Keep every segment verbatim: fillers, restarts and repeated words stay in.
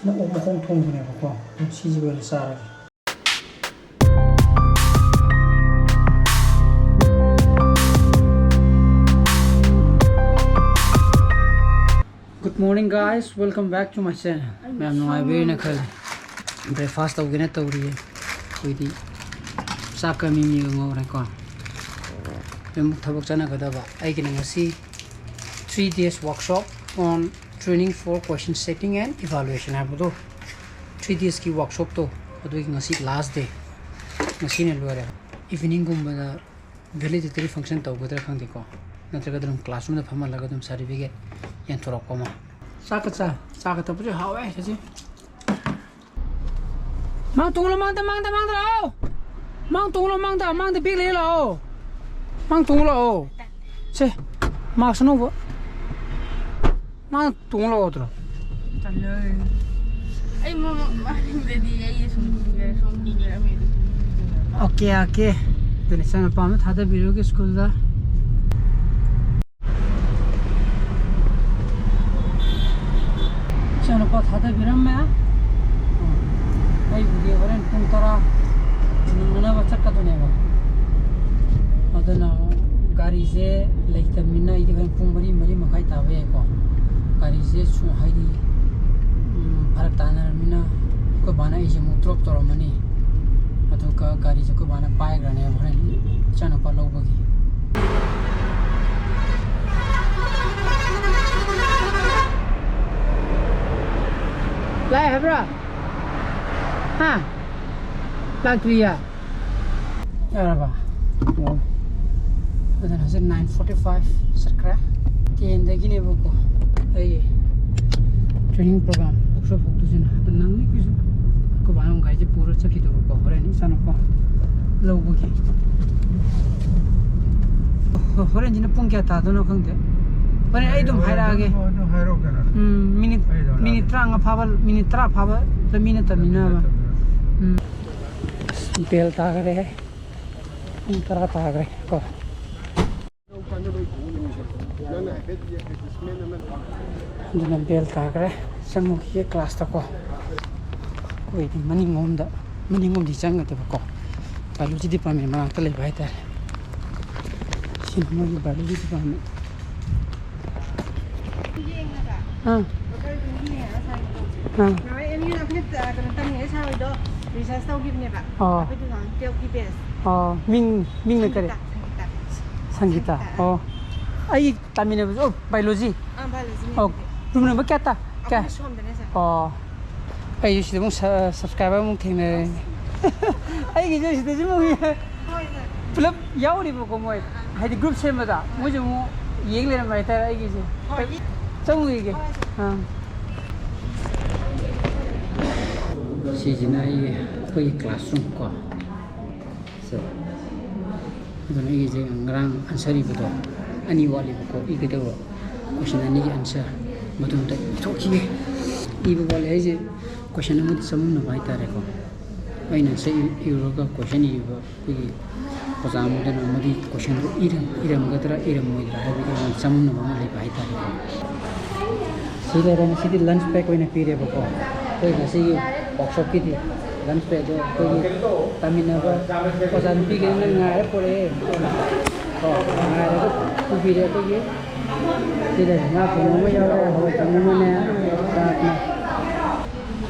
ꯑꯣꯛ ꯃꯈꯣꯡ ꯊꯣꯡꯕꯅꯦꯕꯀꯣ꯫ ꯑꯗꯨꯝ ꯁꯤꯁꯤꯒ ꯑꯣꯏꯅ ꯆꯥꯔꯒꯦ꯫ Good morning, guys, welcome back to my channel. ꯃꯌꯥꯝ ꯅꯨꯡꯉꯥꯏꯕꯤꯔꯦꯅ ꯈꯜꯂꯤ꯫ Breakfast ꯇꯧꯒꯦꯅ ꯇꯧꯔꯤꯌꯦ꯫ ꯑꯩꯈꯣꯏꯗꯤ ꯆꯥꯛꯀ ꯃꯤꯃꯤꯒ ꯉꯧꯔꯦꯀꯣ꯫ ꯑꯗꯨꯝ ꯊꯕꯛ ꯆꯠꯅꯒꯗꯕ꯫ ꯑꯩꯒꯤꯅ ꯉꯁꯤ three days workshop on training for question setting and evaluation ꯍꯥꯏꯕꯗꯣ, three days ꯀꯤ workshop ꯇꯣ, ꯑꯗꯨꯒꯤ ꯉꯁꯤ last day꯫ ꯉꯁꯤꯅ ꯂꯣꯏꯔꯦ꯫ Evening ꯒꯨꯝꯕꯗ valedictory function ꯇꯧꯒꯗ꯭ꯔꯥ ꯈꯪꯗꯦꯀꯣ, ꯅꯠꯇ꯭ꯔꯒ ꯑꯗꯨꯝ classroom ꯗ ꯐꯝꯍꯜꯂꯒ ꯑꯗꯨꯝ certificate ꯌꯦꯟꯊꯣꯔꯛꯄ ꯑꯃ꯫ ꯆꯥꯛꯀ ꯆꯥ, ꯆꯥꯒ ꯊꯛꯄꯁꯨ ꯍꯥꯎꯋꯦ ꯁꯤꯁꯦ꯫ ꯃꯥꯡ ꯇꯣꯡꯂꯣ, ꯃꯥꯡꯗ, ꯃꯥꯡꯗ, ꯃꯥꯡꯗ ꯂꯥꯛꯑꯣ꯫ ꯃꯥꯡ ꯇꯣꯡꯂꯣ, ꯃꯥꯡꯗ, ꯃꯥꯡꯗ bag ꯂꯩ ꯂꯥꯛꯑꯣ꯫ ꯃꯥꯡ ꯇꯣꯡꯂꯣ ꯂꯥꯛꯑꯣ꯫ ꯁꯦ, mask ꯑꯅꯧꯕ꯫ ꯃꯥꯡ ꯇꯣꯡꯂꯣ ꯂꯥꯛꯑꯣ ꯑꯗꯨꯔꯣ꯫ ꯇꯜꯂꯦ꯫ ꯑꯩ ꯃ-, ꯃ-, ꯃꯅꯤꯡꯗꯗꯤ ꯑꯩ ꯁꯨꯝ ꯀꯤꯔꯦ, ꯁꯨꯝ ꯀꯤꯔꯦ, ꯑꯃ ꯑꯗꯨꯝ ꯀꯤꯔꯦ꯫ Okay, okay꯫ ꯑꯗꯨꯅ ꯏꯆꯥꯅꯨꯄꯥ ꯑꯃ ꯊꯥꯗꯕꯤꯔꯨꯒꯦ school ꯗ꯫ ꯏꯆꯥꯅꯨꯄꯥ ꯊꯥꯗꯕꯤꯔꯝꯃꯦ꯫ ꯑꯩꯕꯨꯗꯤ ꯍꯣꯔꯦꯟ ꯄꯨꯡ ꯇꯔꯥ ꯅꯪꯅꯅꯕ ꯆꯠꯀꯗꯣꯏꯅꯦꯕ꯫ ꯑꯗꯨꯅ ꯒꯥꯔꯤꯁꯦ ꯂꯩꯇꯕꯅꯤꯅ ꯑꯩꯗꯤ ꯍꯣꯔꯦꯟ ꯄꯨꯡ ꯃꯔꯤ, ꯃꯔꯤ ꯃꯈꯥꯏ ꯇꯥꯕ ꯌꯥꯏꯀꯣ꯫ ꯒꯥꯔꯤꯁꯦ ꯁꯨ-, ꯍꯥꯏꯗꯤ, ꯎꯝ, ꯐꯔꯛ ꯇꯥꯅꯔꯕꯅꯤꯅ ꯑꯩꯈꯣꯏ ꯕꯥꯅ ꯑꯩꯁꯦ ꯑꯃꯨꯛ drop ꯇꯧꯔꯝꯃꯅꯤ꯫ ꯑꯗꯨꯒ ꯒꯥꯔꯤꯁꯦ ꯑꯩꯈꯣꯏ ꯕꯥꯅ ꯄꯥꯏꯈ꯭ꯔꯅꯦꯕ ꯍꯣꯔꯦꯟ ꯏꯆꯥꯅꯨꯄꯥ ꯂꯧꯕꯒꯤ꯫ ꯂꯥꯛꯑꯦ ꯍꯥꯏꯕ꯭ꯔꯥ? ꯍꯥ? ꯂꯥꯛꯇ꯭ꯔꯤꯌꯦ? ꯌꯥꯔꯕ? ꯑꯣ꯫ ꯑꯗꯨꯅ ꯍꯧꯖꯤꯛ nine forty five ꯆꯠꯈ꯭ꯔꯦ꯫ Ten ꯗꯒꯤꯅꯦꯕꯀꯣ ꯑꯩ training program, workshop ꯍꯧꯗꯣꯏꯁꯤꯅ꯫ ꯑꯗꯨ ꯅꯪꯅꯤ ꯀꯩꯁꯨ꯫ ꯑꯩꯈꯣꯏ ꯕꯥꯅ ꯑꯃꯨꯛ ꯒꯥꯔꯤꯁꯦ ꯄꯨꯔ ꯆꯠꯈꯤꯗꯧꯕꯀꯣ, ꯍꯣꯔꯦꯟ ꯏꯆꯥꯅꯨꯄꯥ ꯂꯧꯕꯒꯤ꯫ ꯍꯣ-, ꯍꯣꯔꯦꯟꯁꯤꯅ ꯄꯨꯡ ꯀꯌꯥ ꯇꯥꯗꯣꯏꯅꯣ ꯈꯪꯗꯦ꯫ ꯍꯣꯔꯦꯟ ꯑꯩ ꯑꯗꯨꯝ ꯍꯣꯔꯦꯟ ꯍꯥꯏꯔꯛꯑꯒꯦ꯫ ꯑꯗꯨꯝ, ꯑꯗꯨꯝ ꯍꯥꯏꯔꯛꯑꯣ ꯀꯩꯅꯣ꯫ ꯎꯝ, minute, ꯑꯩ ꯑꯗꯨꯝ minute ꯂꯥꯛꯑꯒꯦ꯫ ꯇꯔꯥꯃꯉꯥ ꯐꯥꯕ, minute ꯇꯔꯥ ꯐꯥꯕ, ꯂꯝꯕꯤ ꯅꯠꯇꯕꯅꯤꯅ꯫ ꯂꯝꯕꯤ ꯅꯠꯇꯕꯅꯤꯅ꯫ ꯎꯝ꯫ Bell ꯇꯥꯈꯔꯦ꯫ ꯄꯨꯡ ꯇꯔꯥ ꯇꯥꯈ꯭ꯔꯦ ꯀꯣ꯫ ꯑꯗꯨꯅ bell ꯇꯥꯈ꯭ꯔꯦ꯫ ꯆꯪꯉꯨꯈꯤꯒꯦ classꯇꯀꯣ꯫ ꯑꯩꯈꯣꯏꯗꯤ ꯃꯅꯤꯡꯂꯣꯝꯗ, ꯃꯅꯤꯡꯂꯣꯝꯗꯤ ꯆꯪꯒꯗꯕꯀꯣ꯫ Biology department ꯃꯅꯥꯛꯇ ꯂꯩꯕ ꯍꯥꯏꯇꯥꯔꯦ꯫ ꯁꯤꯅ ꯃꯣꯏꯒꯤ biology department꯫ ꯑꯥ꯫ ꯑꯥ꯫ ꯅꯍꯥꯟꯋꯥꯏ M U ꯗ ꯑꯩꯈꯣꯏꯅ, ꯑ, ꯀꯩꯅꯣ ꯇꯝꯃꯤꯉꯩ sir ꯍꯣꯏꯗꯣ research ꯇꯧꯈꯤꯕꯅꯦꯕ꯫ ꯑꯥ꯫ ꯑꯩꯈꯣꯏ two thousand twelve ꯀꯤ batch꯫ ꯑꯥ꯫ ꯃꯤꯡ, ꯃꯤꯡꯅ ꯀꯔꯤ? ꯁꯪꯒꯤꯇꯥ, ꯁꯪꯒꯤꯇꯥ꯫ ꯁꯪꯒꯤꯇꯥ꯫ ꯑꯣ꯫ ꯑꯩ ꯇꯝꯃꯤꯟꯅꯕꯁꯨ, ꯑꯣ, biology꯫ ꯑꯥ, biology ꯅꯦ ꯑꯣ, ꯑꯗꯨꯗꯤ꯫ Room number ꯀꯌꯥ ꯇꯥ-, ꯀꯌꯥ? ꯑꯩꯈꯣꯏ ꯁꯣꯝꯗꯅꯦ sir꯫ ꯑꯣ꯫ ꯑꯩꯁꯨ ꯁꯤꯗ ꯑꯃꯨꯛ ꯁ-, subscriber ꯑꯃꯨꯛ ꯊꯦꯡꯅꯔꯦ꯫ ꯑꯩꯒꯤꯁꯨ ꯁꯤꯗꯁꯨ ꯑꯃꯨꯛ ꯍꯣꯏ sir꯫ ꯄꯨꯂꯞ ꯌꯥꯎꯔꯤꯕꯀꯣ ꯃꯣꯏ꯫ ꯍꯥꯏꯗꯤ group ꯁꯦꯝꯕꯗ ꯃꯣꯏꯁꯨ ꯑꯃꯨꯛ ꯌꯦꯡ ꯂꯩꯔꯝꯕ ꯍꯥꯏꯇꯥꯔꯦ ꯑꯩꯒꯤꯁꯦ꯫ ꯍꯣꯏ꯫ ꯆꯪꯉꯨꯈꯤꯒꯦ꯫ ꯍꯣꯏ sir꯫ ꯑꯥ꯫ ꯁꯤꯁꯤꯅ ꯑꯩꯒꯤ, ꯑꯩꯈꯣꯏꯒꯤ classroom ꯀꯣ꯫ So, ꯑꯗꯨꯅ ꯑꯩꯒꯤꯁꯦ ꯉꯔꯥꯡ answer ꯏꯕꯗꯣ ꯑꯅꯤ ꯋꯥꯠꯂꯤꯕꯀꯣ, ꯏꯒꯗꯕ question ꯑꯅꯤꯒꯤ answer ꯃꯗꯨ ꯑꯝꯇ ꯏꯊꯣꯛꯈꯤꯒꯦ꯫ ꯏꯕ ꯋꯥꯠꯂꯤ ꯍꯥꯏꯁꯦ question ꯑꯃꯗꯤ ꯆꯃꯝꯅꯕ ꯍꯥꯏꯇꯥꯔꯦꯀꯣ꯫ ꯑꯩꯅ answer ꯏ-, ꯏꯔꯨꯔꯒ question ꯏꯕ ꯑꯩꯈꯣꯏꯒꯤ ꯑꯣꯖꯥ ꯑꯃꯗꯨꯅ ꯃꯗꯨꯒꯤ questionꯗꯨ ꯏꯔꯝ-, ꯏꯔꯝꯒꯗ꯭ꯔꯥ ꯏꯔꯝꯃꯣꯏꯗ꯭ꯔꯥ ꯍꯥꯏꯕꯒꯤ ꯑꯩꯉꯣꯟꯗ ꯆꯃꯝꯅꯕ ꯑꯃ ꯂꯩꯕ ꯍꯥꯏꯇꯥꯔꯦꯀꯣ꯫ ꯁꯤ ꯂꯩꯔꯦ, ꯉꯁꯤꯗꯤ lunch pack ꯑꯣꯏꯅ ꯄꯤꯔꯦꯕꯀꯣ꯫ ꯑꯩꯈꯣꯏ ꯉꯁꯤꯒꯤ workshopꯀꯤꯗꯤ lunch packꯗꯣ ꯑꯩꯈꯣꯏꯒꯤ ꯇꯝꯃꯤꯟꯅꯕ ꯑꯣꯖꯥ ꯅꯨꯄꯤꯈꯩꯅ ꯉꯥꯏꯔ ꯄꯨꯔꯛꯑꯦ꯫ ꯀꯣ, ꯉꯥꯏꯔꯒ ꯄꯨꯕꯤꯔꯦ ꯑꯩꯈꯣꯏꯒꯤ꯫ ꯁꯤ ꯂꯩꯔꯦ, ꯉꯥ ꯊꯣꯡꯕ ꯑꯃ ꯌꯥꯎꯔꯦ, ꯍꯋꯥꯏ ꯊꯣꯡꯕ ꯑꯃꯅꯦ, ꯆꯥꯛꯅꯦ꯫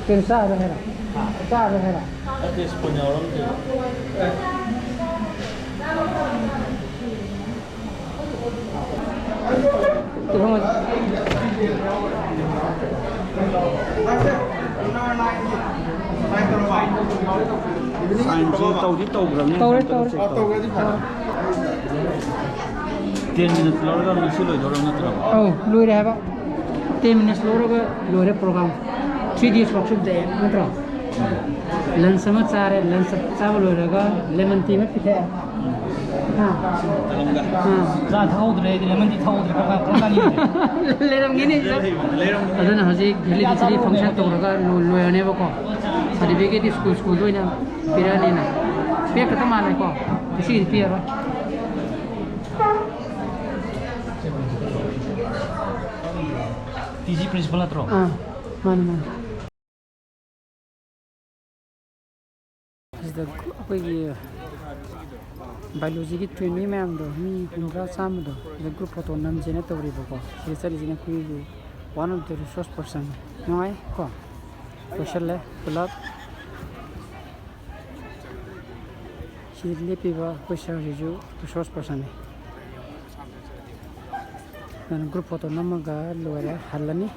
ꯀꯩꯅꯣ ꯆꯥꯔꯣꯏ ꯍꯥꯏꯔꯣ? ꯆꯥꯔꯣꯏ ꯍꯥꯏꯔꯣ? ꯅꯠꯇꯦ, spoon ꯌꯥꯎꯔꯝꯗꯦꯕ꯫ Signꯁꯦ ꯇꯧꯗꯤ ꯇꯧꯈ꯭ꯔꯕꯅꯦ꯫ ꯇꯧꯔꯦ, ꯑꯝꯇ ꯇꯧꯔꯦ꯫ Check ꯇꯧꯔꯦ꯫ Ten minutes ꯂꯧꯔꯒ ꯉꯁꯤ ꯂꯣꯏꯗꯧꯔꯕ ꯅꯠꯇ꯭ꯔꯣ? ꯑꯧ, ꯂꯣꯏꯔꯦ ꯍꯥꯏꯕ꯫ Ten minutes ꯂꯧꯔꯒ ꯂꯣꯏꯔꯦ program꯫ Three days workshop day ꯅꯠꯇ꯭ꯔꯣ? Lunch ꯑꯃ ꯆꯥꯔꯦ, lunch ꯆꯥꯕ ꯂꯣꯏꯔꯒ lemon tea ꯑꯃ ꯄꯤꯊꯛꯑꯦ꯫ ꯍꯥ? ꯑꯥ꯫ ꯆꯥ ꯊꯛꯍꯧꯗ꯭ꯔꯦ ꯑꯩꯗꯤ, lemon tea ꯊꯛꯍꯧꯗ꯭ꯔꯦ, ꯀꯔꯝ ꯀꯥꯟ, ꯀꯔꯝ ꯀꯥꯟ ꯌꯦꯡꯗꯣꯏꯅꯣ? ꯂꯩꯔꯝꯒꯤꯅꯤ ꯁꯤꯗ꯫ ꯑꯗꯨꯅ ꯍꯧꯖꯤꯛ ꯚꯦꯂꯤꯗꯤꯇꯤꯒꯤ function ꯇꯧꯔꯒ ꯂꯣ-, ꯂꯣꯏꯔꯅꯦꯕꯀꯣ꯫ Certificate ꯁ꯭ꯀꯨꯜ, ꯁ꯭ꯀꯨꯜꯗ ꯑꯣꯏꯅ ꯄꯤꯔꯛꯑꯅꯤꯅ꯫ ꯄꯤꯔꯛꯀꯗꯧ ꯃꯥꯜꯂꯦꯀꯣ꯫ ꯉꯁꯤꯒꯤꯗꯤ ꯄꯤꯔꯔꯣꯏ꯫ ꯇꯤ ꯖꯤ ꯄ꯭ꯔꯤꯟꯁꯤꯄꯥꯜ ꯅꯠꯇ꯭ꯔꯣ? ꯑꯥ, ꯃꯥꯅꯦ, ꯃꯥꯅꯦ꯫ ꯁꯤꯗ ꯑꯩꯈꯣꯏꯒꯤ ꯕꯥꯏꯑꯣꯂꯣꯖꯤꯒꯤ ꯇ꯭ꯔꯦꯅꯤꯡ ꯃꯌꯥꯝꯗꯣ, ꯃꯤ ꯍꯨꯝꯗ꯭ꯔꯥ ꯆꯥꯝꯃꯗꯣ, ꯁꯤꯗ ꯒ꯭ꯔꯨꯞ ꯐꯣꯇꯣ ꯅꯝꯁꯦꯅ ꯇꯧꯔꯤꯕꯀꯣ꯫ ꯁꯤꯗ ꯆꯠꯂꯤꯁꯤꯅ ꯑꯩꯈꯣꯏꯒꯤ one of the resource person꯫ ꯅꯨꯡꯉꯥꯏ ꯀꯣ? ꯂꯣꯏꯁꯜꯂꯦ ꯄꯨꯂꯞ꯫ ꯁꯤꯗ ꯂꯦꯞꯄꯤꯕ ꯑꯩꯈꯣꯏ ꯁꯥꯔꯁꯤꯁꯨ ꯔꯤꯁꯣꯔꯁ ꯄꯔꯁꯟꯅꯤ꯫ ꯑꯗꯨꯅ ꯒ꯭ꯔꯨꯞ ꯐꯣꯇꯣ ꯅꯝꯃꯒ ꯂꯣꯏꯔꯦ, ꯍꯜꯂꯅꯤ꯫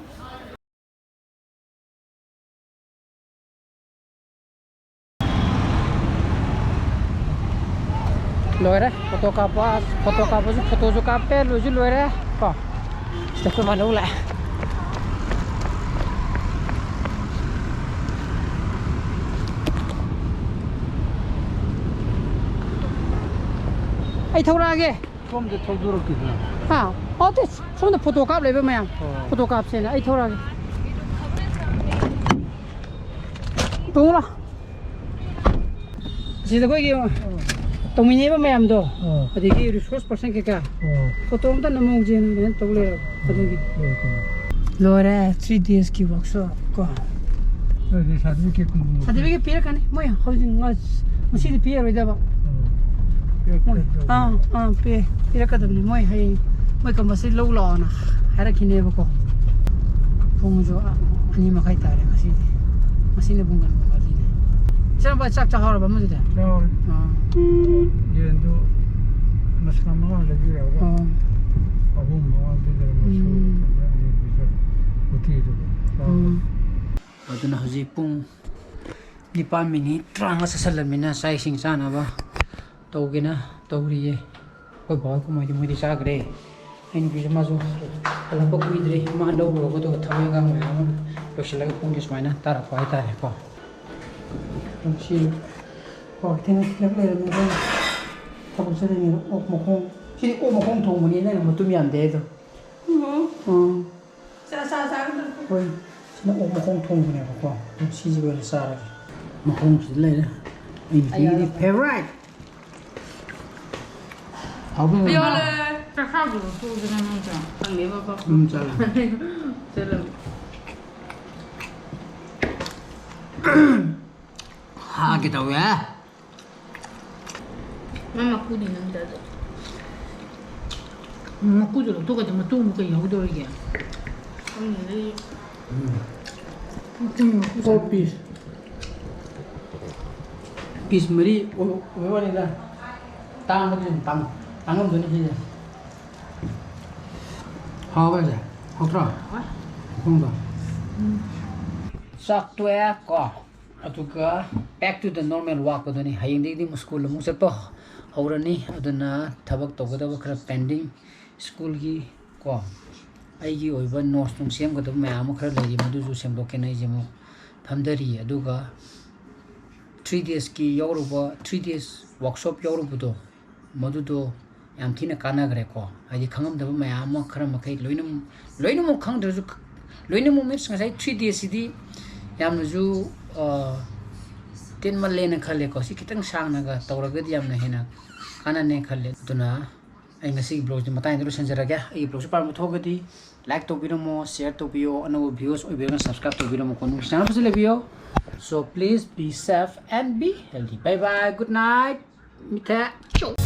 ꯂꯣꯏꯔꯦ ꯐꯣꯇꯣ ꯀꯥꯞꯄ꯫ ꯐꯣꯇꯣ ꯀꯥꯞꯄꯁꯨ, ꯐꯣꯇꯣꯁꯨ ꯀꯥꯞꯄꯦ, ꯂꯣꯏꯁꯨ ꯂꯣꯏꯔꯦ ꯀꯣ꯫ ꯁꯤꯗ ꯑꯩꯈꯣꯏ ꯃꯥ ꯂꯧ ꯂꯥꯛꯑꯦ꯫ ꯑꯩ ꯊꯧꯔꯛꯑꯒꯦ꯫ ꯁꯣꯝꯗ ꯊꯧꯗꯣꯔꯛꯈꯤꯗꯅ꯫ ꯍꯥ? ꯑꯣ, ꯇꯦ, ꯁꯣꯝꯗ ꯐꯣꯇꯣ ꯀꯥꯞ ꯂꯩꯕ ꯃꯌꯥꯝ꯫ ꯑꯣ꯫ ꯐꯣꯇꯣ ꯀꯥꯞꯁꯦꯅ ꯑꯩ ꯊꯧꯔꯛꯑꯒꯦ꯫ ꯇꯣꯡꯉꯨ ꯂꯥꯎ꯫ ꯑꯁꯤꯗ ꯑꯩꯈꯣꯏꯒꯤ ꯇꯧꯃꯤꯟꯅꯔꯤꯕ ꯃꯌꯥꯝꯗꯣ, ꯑꯣ꯫ ꯑꯗꯒꯤ ꯔꯤꯁꯣꯔꯁ ꯄꯔꯁꯟ ꯀꯩꯀꯥ, ꯑꯣ꯫ ꯐꯣꯇꯣ ꯑꯝꯇ ꯅꯝꯍꯧꯁꯦꯅ ꯑꯗꯨꯃꯥꯏꯅ ꯇꯧ ꯂꯩꯔꯕ꯫ ꯑꯗꯨꯒꯤ꯫ ꯂꯣꯏꯔꯦ, ꯀꯩꯅꯣ꯫ ꯂꯣꯏꯔꯦ, three days ꯀꯤ workshop ꯀꯣ꯫ ꯅꯣꯏꯗꯤ certificate ꯀꯨꯝꯕ certificate ꯄꯤꯔꯛꯀꯅꯤ꯫ ꯃꯣꯏ ꯍꯧꯖꯤꯛ ꯉ-, ꯉꯁꯤꯗꯤ ꯄꯤꯔꯔꯣꯏꯗꯕ꯫ ꯑꯣ꯫ ꯃꯣꯏ, ꯄꯤꯔꯛꯀꯗ꯭ꯔꯣ? ꯑꯥ, ꯑꯥ, ꯄꯤ-, ꯄꯤꯔꯛꯀꯗꯕꯅꯤ꯫ ꯃꯣꯏ ꯍꯌꯦꯡ ꯃꯣꯏ compulsory ꯂꯧ ꯂꯥꯛꯑꯣꯅ ꯍꯥꯏꯔꯛꯈꯤꯅꯦꯕꯀꯣ꯫ ꯄꯨꯡꯁꯨ ꯑꯅꯤ ꯃꯈꯥꯏ ꯇꯥꯔꯦ ꯉꯁꯤꯗꯤ꯫ ꯉꯁꯤꯅ ꯄꯨꯡ ꯀꯩꯅꯣ, ꯃꯔꯤꯅꯦ꯫ ꯏꯆꯥꯅꯨꯄꯥ ꯆꯥꯛ ꯆꯥꯍꯧꯔꯕ ꯑꯃꯗꯨꯗꯤ? ꯆꯥꯍꯧꯔꯦ꯫ ꯑꯥ꯫ ꯌꯦꯟꯗꯨ ꯃꯁꯥ ꯃꯉꯥ ꯂꯩꯕꯤꯔꯒ ꯑꯣ꯫ ꯑꯍꯨꯝ ꯃꯉꯥ ꯄꯤꯖꯔꯒ ꯎꯝ꯫ ꯁꯨꯔꯀꯥꯟꯗ ꯑꯅꯤ ꯄꯤꯖꯔꯦ꯫ ꯎꯇꯤꯗꯨꯒ ꯆꯥꯕ꯫ ꯎꯝ꯫ ꯑꯗꯨꯅ ꯍꯧꯖꯤꯛ ꯄꯨꯡ ꯅꯤꯄꯥꯟ ꯃꯤꯅꯤꯠ ꯇꯔꯥꯃꯉꯥ ꯆꯠꯁꯜꯂꯕꯅꯤꯅ ꯆꯥꯛ ꯏꯁꯤꯡ ꯆꯥꯅꯕ ꯇꯧꯒꯦꯅ ꯇꯧꯔꯤꯌꯦ꯫ ꯑꯩꯈꯣꯏ ꯕꯥ ꯑꯩꯈꯣꯏ ꯃꯥꯗꯤ ꯃꯣꯏꯗꯤ ꯆꯥꯈ꯭ꯔꯦ꯫ ꯑꯩ ꯅꯨꯄꯤꯁꯨ ꯃꯥꯁꯨ ꯍꯜꯂꯛꯄ ꯀꯨꯏꯗ꯭ꯔꯤ꯫ ꯃꯥ ꯂꯧꯔꯨꯔꯒ ꯑꯗꯨꯒ ꯊꯕꯛ ꯏꯟꯈꯥꯡ ꯃꯌꯥꯝ ꯑꯃ ꯂꯣꯏꯁꯤꯜꯂꯒ ꯄꯨꯡꯁꯦ ꯁꯨꯃꯥꯏꯅ ꯇꯥꯔꯛꯄ ꯍꯥꯏꯇꯥꯔꯦꯀꯣ꯫ ꯁꯤ ꯀ꯭ꯋꯥꯀꯩꯊꯦꯜ ꯊꯤꯜꯂꯛ ꯂꯩꯔꯝꯃꯦ ꯑꯩꯈꯣꯏꯅ꯫ ꯊꯕꯛ ꯆꯠꯂꯤꯉꯩꯗ ꯑꯣꯛ ꯃꯈꯣꯡ, ꯁꯤꯗꯤ ꯑꯣꯛ ꯃꯈꯣꯡ ꯊꯣꯡꯕꯅꯤ, ꯅꯪꯅ ꯃꯇꯨꯝ ꯌꯥꯝꯗꯦ ꯍꯥꯏꯗꯣ꯫ ꯎꯝ꯫ ꯎꯝ꯫ ꯆꯥ, ꯆꯥ, ꯆꯥꯒꯗꯕꯅꯤ꯫ ꯍꯣꯏ, ꯁꯤꯅ ꯑꯣꯛ ꯃꯈꯣꯡ ꯊꯣꯡꯕꯅꯦꯕꯀꯣ꯫ ꯑꯗꯨꯝ ꯁꯤꯁꯦ ꯑꯣꯏꯅ ꯆꯥꯔꯒꯦ꯫ ꯃꯈꯣꯡꯁꯤꯗ ꯂꯩꯔꯦ꯫ ꯑꯩ ꯅꯨꯄꯤꯒꯤꯗꯤ ꯑꯌꯥ꯫ Favourite꯫ ꯍꯥꯎꯕ ꯌꯥꯎꯔꯦ꯫ ꯆꯥꯛꯈꯥꯎꯗꯨꯁꯨ ꯁꯣꯛꯏꯗꯅ ꯅꯪꯁꯨ꯫ ꯈꯪꯗꯦ ꯕꯕꯥ꯫ ꯑꯗꯨꯝ ꯆꯥꯔꯦ꯫ ꯆꯠꯂꯝꯃꯤ꯫ ꯍꯥꯒꯦ ꯇꯧꯋꯦ꯫ ꯃꯥ ꯃꯀꯨꯗꯤ ꯅꯝꯗ ꯑꯗꯣ꯫ ꯃꯀꯨꯗꯣ ꯂꯧꯊꯣꯛꯀꯗꯤ ꯃꯇꯨ ꯑꯃꯨꯛ ꯀꯩ ꯌꯥꯎꯗꯧꯔꯤꯒꯦ? ꯈꯪꯗꯦ꯫ ꯃꯇꯨ ꯃꯀꯨ four piece꯫ Piece ꯃꯔꯤ ꯑꯣꯏ-, ꯑꯣꯏꯕ ꯋꯥꯅꯤꯗ꯫ ꯇꯥꯡꯕꯗꯤ ꯑꯗꯨꯝ ꯇꯥꯡ-, ꯇꯥꯡꯉꯝꯗꯣꯏꯅꯤ ꯁꯤꯁꯦ꯫ ꯍꯥꯎꯕ꯭ꯔꯥ ꯁꯦ? ꯍꯥꯎꯇ꯭ꯔꯣ? ꯍꯥꯎꯋꯦ꯫ ꯈꯣꯡꯗꯣ? ꯎꯝ꯫ ꯆꯥꯛ ꯇꯣꯛꯑꯦ ꯀꯣ꯫ ꯑꯗꯨꯒ back to the normal walk ꯑꯗꯨꯅꯤ꯫ ꯍꯌꯦꯡꯗꯒꯤꯗꯤ ꯑꯃꯨꯛ school ꯑꯃꯨꯛ ꯆꯠꯄ ꯍꯧꯔꯅꯤ꯫ ꯑꯗꯨꯅ ꯊꯕꯛ ꯇꯧꯒꯗꯕ ꯈꯔ pending schoolꯒꯤ ꯀꯣ, ꯑꯩꯒꯤ ꯑꯣꯏꯕ notes ꯅꯨꯡ ꯁꯦꯝꯒꯗꯕ ꯃꯌꯥꯝ ꯑꯃ ꯈꯔ ꯂꯩꯔꯤ, ꯃꯗꯨꯁꯨ ꯁꯦꯝꯗꯣꯛꯀꯦꯅ ꯑꯩꯁꯦ ꯑꯃꯨꯛ ꯐꯝꯊꯔꯤ꯫ ꯑꯗꯨꯒ three daysꯀꯤ ꯌꯥꯎꯔꯨꯕ, three days workshop ꯌꯥꯎꯔꯨꯕꯗꯣ, ꯃꯗꯨꯗꯣ ꯌꯥꯝ ꯊꯤꯅ ꯀꯥꯟꯅꯈ꯭ꯔꯦꯀꯣ꯫ ꯍꯥꯏꯗꯤ ꯈꯪꯉꯝꯗꯕ ꯃꯌꯥꯝ ꯑꯃ ꯈꯔ ꯃꯈꯩ ꯂꯣꯏꯅ-, ꯂꯣꯏꯅꯃꯛ ꯈꯪꯗ꯭ꯔꯁꯨ, ꯂꯣꯏꯅꯃꯛ means ꯉꯁꯥꯏ three daysꯁꯤꯗꯤ ꯌꯥꯝꯅꯁꯨ, ꯑ, ꯇꯦꯟꯃꯜꯂꯦꯅ ꯈꯜꯂꯦꯀꯣ꯫ ꯁꯤ ꯈꯤꯇꯪ ꯁꯥꯡꯅꯒ ꯇꯧꯔꯒꯗꯤ ꯌꯥꯝꯅ ꯍꯦꯟꯅ ꯀꯥꯟꯅꯅꯦ ꯈꯜꯂꯦ꯫ ꯑꯗꯨꯅ ꯑꯩ ꯉꯁꯤꯒꯤ vlogꯁꯤ ꯃꯇꯥꯡꯗ ꯂꯣꯏꯁꯤꯟꯖꯔꯒꯦ꯫ ꯑꯩꯒꯤ vlogꯁꯤ ꯄꯥꯝꯕ ꯊꯣꯛꯑꯒꯗꯤ like ꯇꯧꯕꯤꯔꯝꯃꯣ, share ꯇꯧꯕꯤꯌꯣ, ꯑꯅꯧꯕ viewers ꯑꯣꯏꯕꯤꯔꯒꯅ subscribe ꯇꯧꯕꯤꯔꯝꯃꯣꯀꯣ꯫ ꯅꯨꯡꯁꯤ ꯆꯥꯟꯅꯕꯁꯨ ꯂꯩꯕꯤꯌꯣ꯫ So please be safe and be healthy. Bye bye, good night꯫ ꯃꯤꯊꯦ꯫